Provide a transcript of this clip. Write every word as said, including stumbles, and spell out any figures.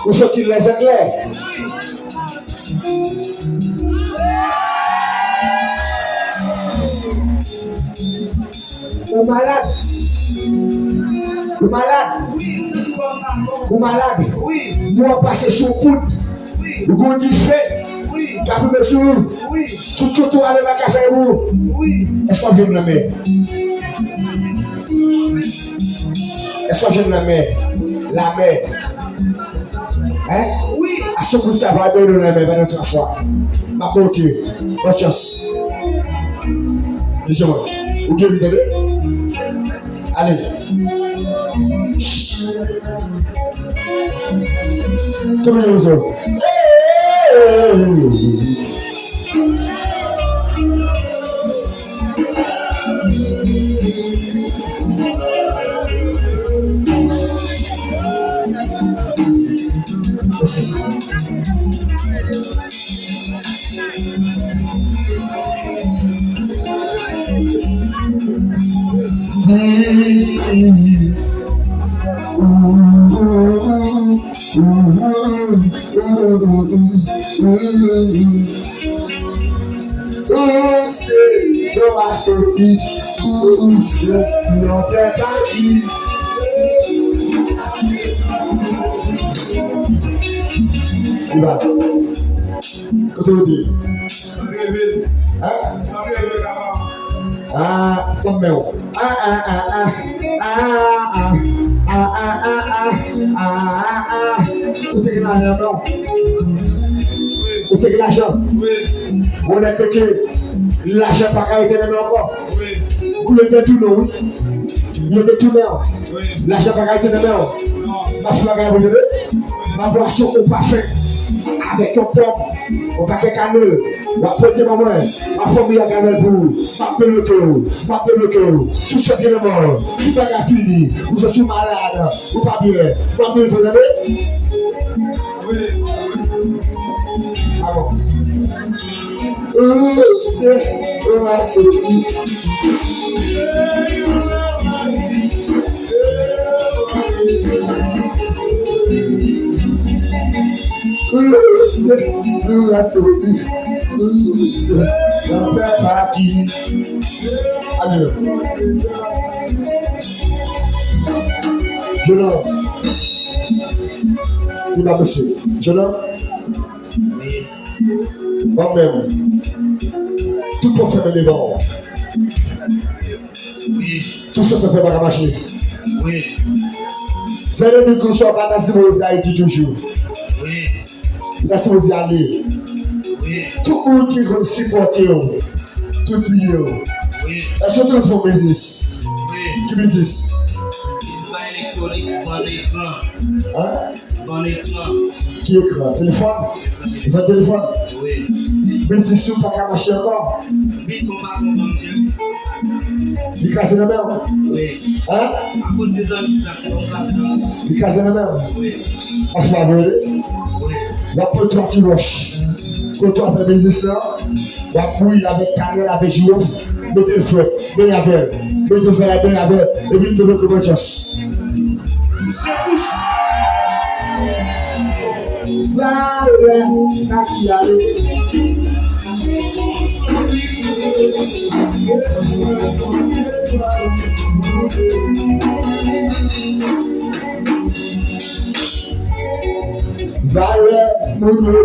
Ou soti Lèzanglè. Ou malad. Ou malad. Ou malad. Mwen pase sou kout. Ou gon dife k ap limen sou ou. Tout kote w ale, pa ka fè ou. Èske w ap jwenn lanmè? Èske w ap jwenn lanmè? Lanmè. Hein? Wi. Asou kout sa va bèl lanmè pandan twa fwa. M ap monte. Bòn chans. Mesye mwen. Ou geri, tande? Ale. Tonbe yo zo. Ou se yon masochis, ou se yon tèt aki. Li pa. Kote w te? Hein? Ah, tann men w. Ah, ah, ah, ah. Ah, ah, ah, ah. Ah, ah, ah, ah. Ou te gen lajan, non? Ou te gen lajan? Ou nèg kretyen, lajan pa ka rete nan men w ankò. Ou yo detounen w, wi. Yo detounen w. Lajan pa ka rete nan men w. M ap fè bagay pou tande. M ap achte yon pafen avèk yon pòm, yon pakèt kanèl. W ap pote ban mwen. M ap fè yon miyò kanèl pou ou. M ap debloke w. M ap debloke w. Tout sa gen lanmò. Tout bagay fini. Ou santi w malad. Ou pa byen. M ap debloke w, tande. Ah bon. Ou se, ou se. Ou se, ou se. Ou se. Lanmè pa ki. Alo. Jènòm. Li pa posib. Jènòm. Wi. Mwen menm. Tout pòt fèmen devan w. Wi. Tout sa w fè pa ka mache. Wi. Zèlè di konsa w pa ta sipoze Ayiti toujou. Wi. Ou ta sipoze ale. Wi. Tout moun ki konn sipòte w, tout bliye w. Wi. Èske w te fè yon biznis? Wi. Ki biznis? Biznis elektwonik, vann ekran. Hein? Vann ekran. Ki ekran? Telefòn? Vann telefòn? Wi. Biznis ou pa ka mache ankò? Wi, son pa bon, bon, Li kraze nan men w? Wi. Hein? Akoz de zanmi sa, li kraze nan men w? Wi. Anfwa vre. Wi. W ap pran twa ti wòch. Kote w ap fè biznis lan, w ap bouyi avèk kanèl, avèk jiwòf, mete l frèt, benyen avè l. Mete l frèt, benyen avè l. Epi m te bloke mwen chans. Sekous. Valè sa ki ale. Valè moun yo.